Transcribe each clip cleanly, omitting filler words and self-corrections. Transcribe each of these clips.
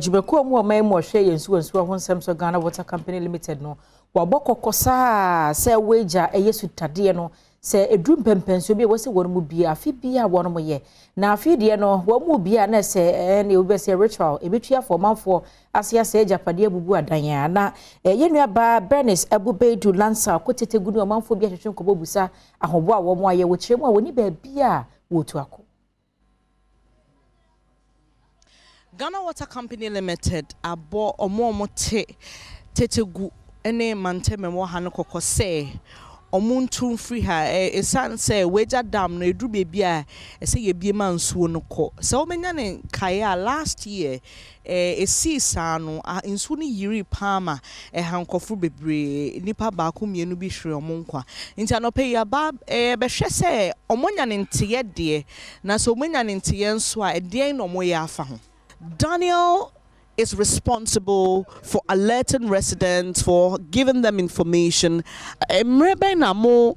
Adwumakuo mu ɔman mu ɔhwɛ yɛn nsuwa nsuwa ho nsɛm so, Ghana Water Company Limited no, wɔabɔ kɔkɔ saa sɛ wɔagya ɛyɛ sutadeɛ no sɛ ɛduru mpɛmpɛnsoɔ bi a wɔsɛ wɔn mu bie afe bi a wɔn yɛ na afe deɛ no wɔn mu bie a na sɛ ɛɛ ne obi bɛsɛ ritual ebi afɔ ɔmanfoɔ ase asɛ agyapadeɛ abubu adan a na ɛyɛ nuabaa Bernice Abu-Baidoo Lansah kɔ tete gu ne ɔmanfoɔ bi ahwehwɛ nkɔmɔ busa ahoboa a wɔn ayɛ wɔ kyerɛ mu a wɔni baabi a wɔretu akɔ. Ghana Water Company Limited abɔ wɔn a wɔte Tetegu ne mantam a ɛwɔ ha no kɔkɔ sɛ wɔntu mfiri ha ɛsiane sɛ Weija Dam no ɛduru baabi a ɛsɛ yɛbue ma nsuo no kɔ. Sɛ wobɛnya ne nkaeɛ a, last year ɛsii saa no, nsuo no yirii paa ma ɛha nkurɔfoɔ bebree, nnipa baako mmienu bi hweree wɔn nkwa. Nti anɔpa yi aba yɛbɛhwɛ sɛ wɔanya ne nteɛ deɛ, na sɛ wɔanya ne nteɛ nso a, ɛdeɛn na wɔyɛ afa ho. Daniel is responsible for alerting residents, for giving them information. Mmerɛ bɛn na mo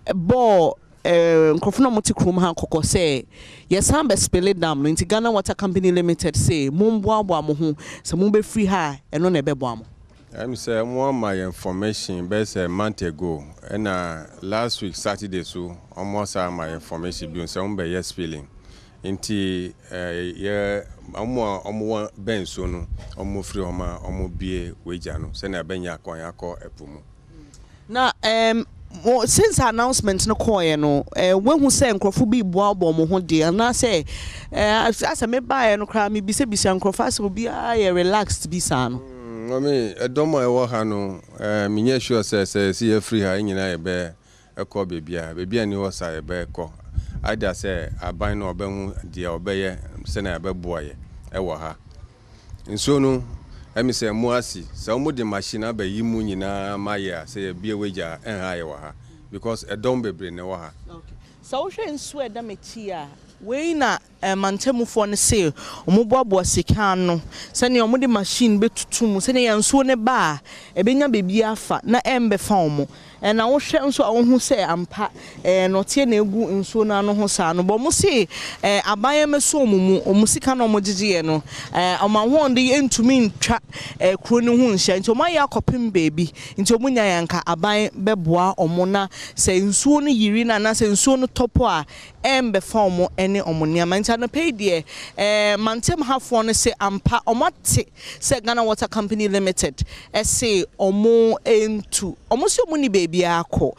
bɔɔ nkurɔfoɔ no a wɔte kurom ha kɔkɔ sɛ yɛsan bɛ spill dam no, nti Ghana Water Company Limited sɛ momboaboa mo ho sɛ mobɛfiri ha a, ɛno na ɛbɛboa mo? Sɛ mo ama yɛ information bɛyɛ sɛ month ago, ɛna last week Saturday so ɔmo asa ama yɛ information bi sɛ ɔmo bɛyɛ spilling, nti yɛ ɔmo a ɔmo wɔ bɛn so no, ɔmo firi hɔ ma ɔmo bie wagya no sɛnea ɛbɛnya akwan akɔ ɛpo mu. Na since announcement no kɔɔeɛ no, woahu sɛ nkurɔfoɔ bi boaboa wɔn ho deɛ, anaasɛ asɛ mebaeɛ no koraa mebisabisa nkurɔfoɔ asɛ obiara yɛ relaxed bi saa no? Mami, ɛdɔm a ɛwɔ ha no, menyɛ sure sɛ sɛ yɛfiri ha, yɛn nyinaa yɛbɛ ɛkɔ beebi a beebi a ni hɔ sa yɛbɛkɔ ada sɛ aban no ɔbɛhu deɛ ɔbɛyɛ sɛnea ɛbɛboa yɛ ɛwɔ ha. Nsuo no ɛmi sɛ mu asi sɛ wɔn de machine abɛyi mu nyinaa ma yɛ a, sɛ yɛbie wagya a, ɛnha yɛ wɔ ha because ɛdɔm bebree na ɛwɔ ha. Sɛ wohwɛ nsuo a ɛda m'akyi a, wei na mantamufoɔ no se ɔmo boaboa sika ano sɛnea ɔmo de machine bɛtutu mu sɛnea yɛn nsuo no ba a, ɛbɛnya baabi afa na ɛmbɛfa ɔmo. Ɛna wohwɛ nso a, wohu sɛ ampa nɔteɛ na egu nsuo no ano ho saa no bɔ. Ɔmo se aban mɛso ɔmo mu, ɔmo sika na ɔmo gyegyeɛ no, ɔmo ahoɔden ntumi ntwa kuro no ho nhyia, nti ɔmo ayɛ akɔpem baabi, nti ɔmo nya yɛn nka aban bɛboa ɔmo na sɛ nsuo no yiri na anaasɛ nsuo no tɔpɔ a, ɛmbɛfa ɔmo ne ɔmo nneɛma. Nti anɔpɛ yi deɛ, mantam hafoɔ no sɛ ampa ɔmo ate sɛ Ghana Water Company Limited ɛse ɔmo ntu, ɔmo sɛ ɔmo ni baabi akɔ.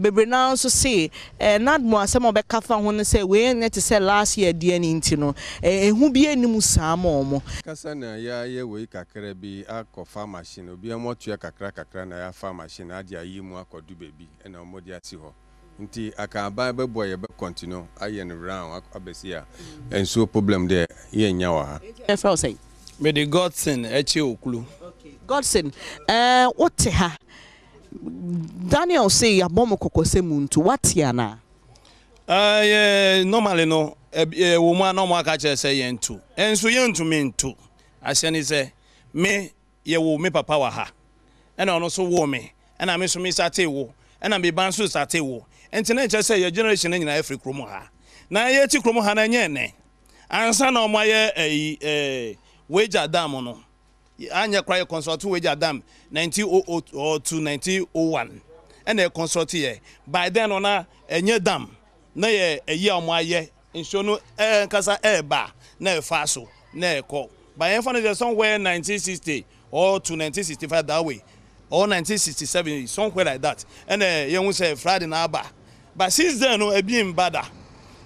Bebree naa nso se NADMO asɛm a ɔbɛka fa ho no sɛ wei nyɛ te sɛ last year deɛ ne nti no, ehu bi anim saa ma ɔmo. Kasa na yɛayɛ wei kakra bi akɔfa machine, obi a mɔtua kakra kakra na yɛafa machine ade ayi mu akɔdu baabi, ɛna ɔmo de asi hɔ, nti aka aban bɛboa, yɛbɛ continue ayɛ no round abɛsi a nsuo problem deɛ yɛnnya wɔ ha. Ɛfrɛ wo sɛn? Mede Godson akyi Okulu. Godson, wote ha. Daniel se yɛabɔ mo kɔkɔ sɛ mu ntu, wate anaa? Yɛ normally no, wɔ mu a na ɔmo aka kyerɛ sɛ yɛntu, ɛnso yɛntumi ntu. Ahyɛ ne sɛ me yɛwo me papa wɔ ha, ɛna ɔno nso wo me, ɛna me nso me sate wo, ɛna me ba nso sate wo, nti na nkyerɛ sɛ yɛ generation no nyinaa yɛfiri kurom ha na yɛti kurom ha na ɛnyɛ ɛnɛ ansa na ɔmo ayɛ ɛyi Weija Dam no. Anyɛ koraa yɛ construct Weija Dam 1902 to 1901, ɛna yɛ construct yɛ. By then no na ɛnyɛ dam, na yɛ ɛyi a ɔmo ayɛ nsuo no nkasa ɛɛba na ɛfa so na ɛkɔ. By yɛn fa no sɛ somewhere 1960 or to 1965 that way or 1967, somewhere like that, ɛna yɛn ho sɛ flood na aba. But since then no, ebi mba da.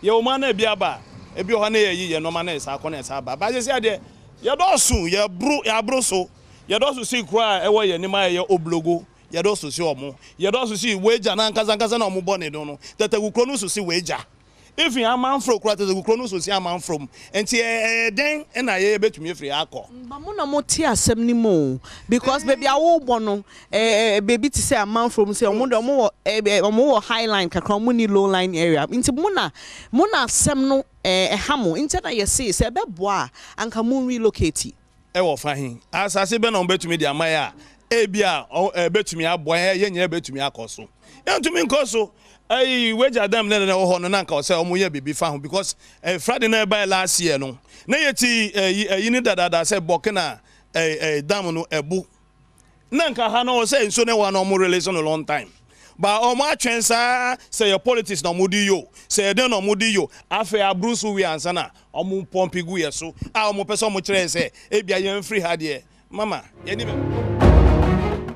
Yɛ wɔn ana ebi aba, ebi wɔ hɔ na yɛyi yɛ nneɛma na ɛsa akɔ na ɛsa aba. But sɛ adeɛ yɛdɔɔso, yɛboro, yɛaboro so, yɛdɔɔso si kuro a ɛwɔ yɛn anim a ɛyɛ Oblogo, yɛdɔɔso si ɔmo, yɛdɔɔso si Weija na ankasa ankasa na ɔmo bɔ ne do no. Tɛtɛgu kuro no so si Weija, even Amanforo kura, Tɛtɛgu kuro no so si Amanforo mu, nti ɛyɛ dɛn ɛna yɛyɛ bɛtumi efiri akɔ? Ba mo na mo te asɛm ni mu o, because baabi a wobɔ no, baabi te sɛ Amanforo mu sɛ ɔmo de ɔmo wɔ ɔmo wɔ high line kakra, ɔmo ni low line area, nti mo na asɛm no ɛha mo, nti na yɛse sɛ ɛbɛboa a, anka mo relocate. Ɛwɔ fa he asase bɛ na ɔmo bɛtumi de ama yɛ a ebi a ɛbɛtumi aboa yɛ, yɛn nyinaa bɛtumi akɔ so? Yɛntumi nkɔ so. Ɛyi Weija Dam ne na ɛwɔ hɔ no, na nka ɔsɛ ɔmo yɛ biribi fa ho because flood na ɛbaɛ last year no. Na yɛti ɛyi ɛyi ne dadaada sɛ Burkina dam no ɛbu. Na nka ha no sɛ nsuo no wɔ na ɔmo release no long time. Ba ɔmo atwɛn saa sɛ yɛ politics na ɔmo di yo, sɛ yɛ den na ɔmo di yo. Afei aburu so wi ansa na ɔmo pump gu yɛ so a ɔmo pɛ sɛ ɔmo kyerɛ sɛ ebia yɛn firi ha deɛ mama yɛn ni bɛ.